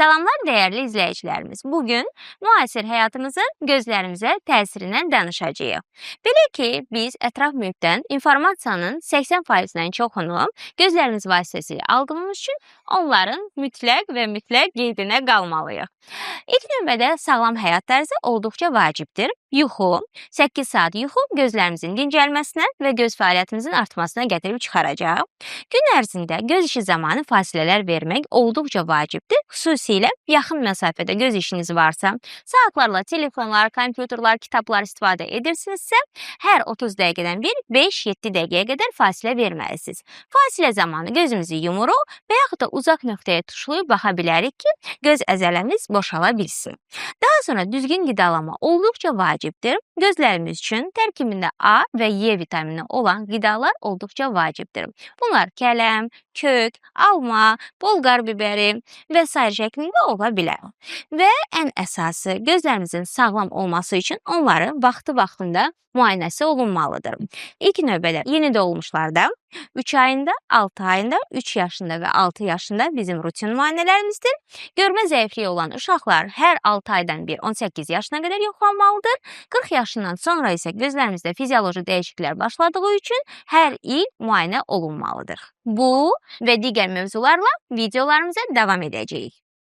Salamlar dəyərli izləyicilərimiz. Bugün müasir həyatımızın gözlərimizə təsirindən danışacağıq. Belə ki, biz ətraf mühitdən informasiyanın 80%-dən çoxunu gözlərimiz vasitəsilə aldığımız üçün onların mütləq və mütləq qeydinə qalmalıyıq. İlk növbədə sağlam həyat tərzi olduqca vacibdir. Yuxu, 8 saat yuxu gözlərimizin dincəlməsinə və göz fəaliyyətimizin artmasına gətirib çıxaracaq. Gün ərzində göz işi zamanı fasilələr vermək olduqca vacibdir. Xüsusilə yaxın məsafədə göz işiniz varsa, saatlarla telefonlar, kompüterlər, kitablar istifadə edirsinizsə, hər 30 dəqiqədən bir 5-7 dəqiqəyə qədər fasilə verməlisiniz. Fasilə zamanı gözümüzü yumuruq və yaxud da uzaq nöqtəyə tuşlayıb baxa bilərik ki, göz əzələmiz boşala bilsin. Daha sonra düzgün qidalanma olduqca vacibdir. Gözlərimiz üçün tərkibində A və E vitamini olan qidalar olduqca vacibdir. Bunlar kələm, kök, alma, bolqar biberi və sair şəklində ola bilər. Və ən əsası gözlərimizin sağlam olması üçün onları vaxtı-vaxtında müayinəsi olunmalıdır. İlk növbədə yeni doğulmuşlarda 3 ayında, 6 ayında, 3 yaşında və 6 yaşında bizim rutin müayinələrimizdir. Görmə zəifliyi olan uşaqlar hər 6 aydan bir 18 yaşına qədər yoxlanmalıdır. 40 yaşından sonra isə gözlərimizdə fizioloji dəyişikliklər başladığı üçün hər il müayinə olunmalıdır. Bu və digər mövzularla videolarımıza davam edəcəyik.